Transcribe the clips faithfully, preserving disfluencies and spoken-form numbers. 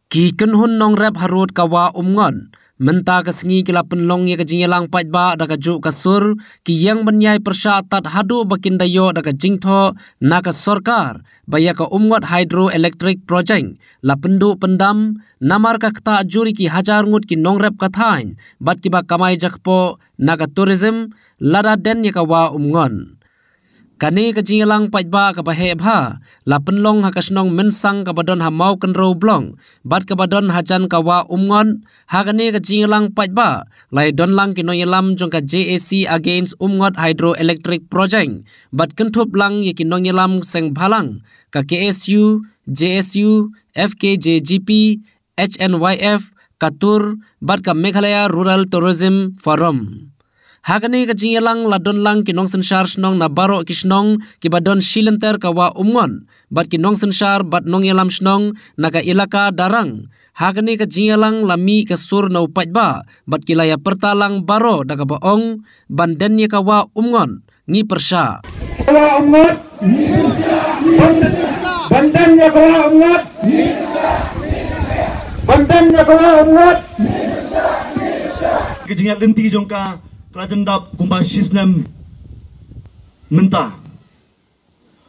Ki kynhun nongrep harud ka Wah Umngot mynta ka sngi ki la pynlong ïa ka jingïalang paidbah da ka juh ka sur, ki ïeng ban ïai pyrshah tad haduh ba kin da ïoh da ka jingthoh na ka sorkar ba ïa ka Umngot Hydroelectric Project la pynduh pyndam, namar ka ktah jur ïa ki hajar ngut ki nongrep ka thaiñ bad kiba kamai jakpoh na ka tourism lada den ïa ka Wah Umngot. Kane ka jingïalang paidbah kaba heh bha la pynlong ha ka shnong Mynsang kaba don ha Mawkynrew Block bad kaba don hajan ka Wah Umngot. Ha kane ka jingïalang paidbah la ïadon lang ki nongïalam jong ka J A C against Umngot Hydroelectric Project bad kynthup lang ïa ki nongïalam seng bhalang ka K S U, J S U, F K J G P, H N Y F, ka TUR bad ka Meghalaya Rural Tourism Forum. Ha kane ka jingïalang la don lang ki nongsynshar shnong na baroh ki shnong kiba don shilynter ka Wah Umngot bad ki nongsynshar bad nongïalam shnong na ka ilaka Darrang. Ha kane ka jingïalang la mih ka sur na u paidbah bad ki la ïa pyrta lang baroh da kaba ong ban den ïa ka Wah Umngot ngi pyrshah. Ka Wah Umngot. Ban, ban den ïa ka Wah Umngot. Ban den ïa ka Wah Umngot. Ka jingïaid lynti jong ka ka la jan dap kumba shisnem mynta.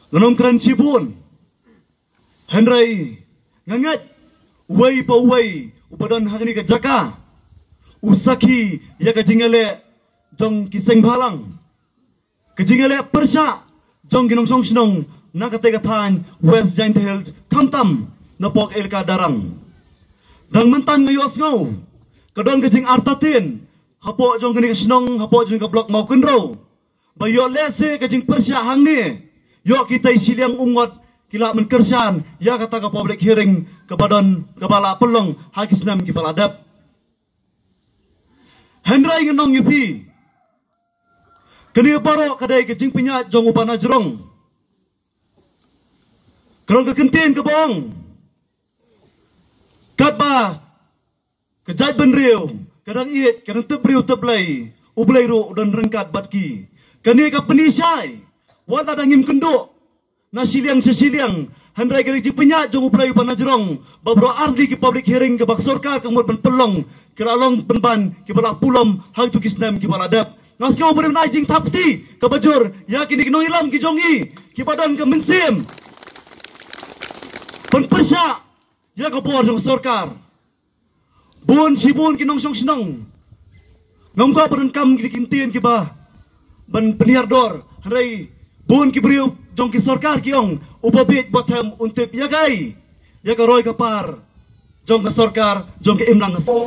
Ngan ym kren shibun. Hynrei nga ngeit uwei pa uwei uba don ha kane ka jaka u sakhi ïa ka jingïaleh jong ki seng bhalang, ka jingïaleh pyrshah jong ki nongshong shnong na katei ka thaiñ West Jaintia Hills, khamtam na pok ilaka Darrang. Dang mynta nga ïohsngew ka don ka jingartatien hapoh jong kane ka shnong, hapoh jong ka block Mawkynrew, ba ïoh lehse ka jingpyrshah hangne, ïoh kitei shiliang Umngot ki lah mynkyrshan ïa kata ka public hearing kaba don, kaba la pynlong ha ki snem kiba la dep. Hynrei ngan ong ïa phi, kane baroh ka dei ka jingpynïaid jong u ba na jrong. Ka long ka kyntien kaba ong, katba ka jaitbynriew ka dang ïeit, ka dang tip briew tip Blei, U Blei ruh u don ryngkat bad ki. Kane ka pynïaid shai, wat la dang ngim kynduh na shiliang sha shiliang, hynrei ka dei ka jingpynïaid jong U Blei u ba na jrong ba baroh artylli ki public hearing kaba ka sorkar ka mut ban pynlong, ki la long pynban kiba la pulom ha kito ki snem kiba la dep. Nga sngew ba dei ban ai jingthap kti kaba jur ïa kine ki nongïalam ki jong ngi kiba don ka mynsiem ban pyrshah ïa ka bor jong ka sorkar. Bun shibun ki nongshong shnong, ngam kwah ban donkam ki kyntien kiba ban pynhiar dor, hynrei bun ki briew jong ki sorkar ki ong, uba bieit ba them un tip ïa kaei, ïa ka roi ka par jong ka sorkar, jong ka imlang ka sorkar.